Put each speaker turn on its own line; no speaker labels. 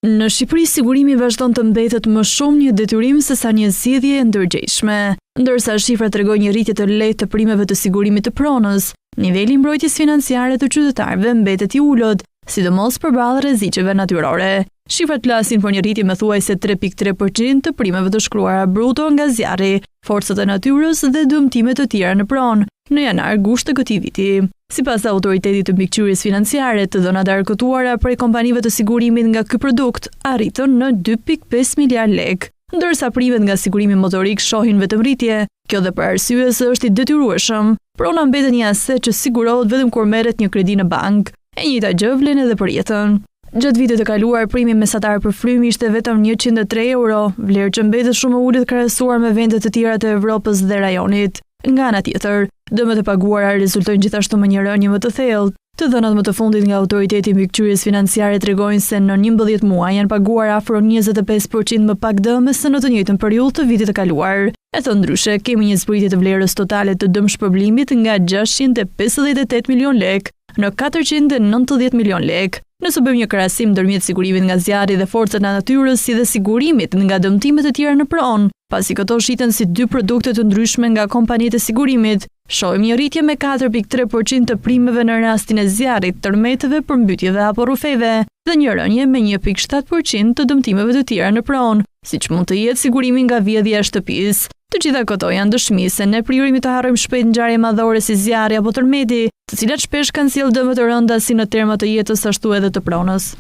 Në Shqipëri sigurimi vazhdon të mbetet më shumë një detyrim sesa një zgjidhje e ndërgjegjshme. Ndërsa shifrat tregojnë një rritje të lehtë të primeve të sigurimit të pronës, niveli i mbrojtjes financiare të qytetarëve mbetet i ulët, sidomos përballë rreziqeve natyrore. Shifrat flasin për një rritje me thuajse 3.3% të primeve të shkruara bruto nga zjarri, forcat e natyrës dhe dëmtime të tjera në pronë, në janar-gusht të këtij viti. Sipas Autoritetit të Mbikëqyrjes Financiare, të dhënat e arkëtuara prej kompanive të sigurimit nga ky produkt arritën në 2.5 miliardë lekë. Ndërsa primet nga sigurimi motorik shohin vetëm rritje, kjo dhe për arsye se është i detyrueshëm. Prona mbetet një aset që sigurohet vetëm kur merret një kredi në bankë. E njëjta gjë vlen edhe për jetën. Gjatë vitit të kaluar, primi mesatar për frymë ishte vetëm 103 euro, vlerë që mbetet shumë e ulët krahasuar me vende të tjera të Evropës dhe rajonit. Nga ana tjetër, dëmet e paguara rezultojnë gjithashtu me një rënie më të thellë. Të dhënat më të fundit nga Autoriteti i Mbikëqyrjes Financiare tregojnë se në 11 muaj janë paguar afro 25% më pak dëme se në të njëjtën periudhë të vitit të kaluar. E thënë ndryshe, kemi një zbritje të vlerës totale të dëmshpërblimit nga 658 milionë lekë në 490 milionë lekë. Nëse bëjmë një krahasim ndërmjet sigurimit nga zjarri dhe forcat e natyrës si dhe sigurimit nga dëmtimet e tjera në pronë, pasi këto shiten si dy produkte të ndryshme nga kompanitë e sigurimit, shohim një rritje me 4.3% të primeve në rastin e zjarrit, tërmeteve, përmbytjeve apo rrufeve dhe një rënie me 1.7% të dëmtimeve të tjera në pronë, siç mund të jetë sigurimi nga vjedhja e shtëpisë. Të gjitha këto janë dëshmi se ne priremi të harrojmë shpejt ngjarje madhore si zjarri apo tërmeti, të cilat shpesh kanë sjellë dëme të rënda si në terma të jetës ashtu edhe të pronës.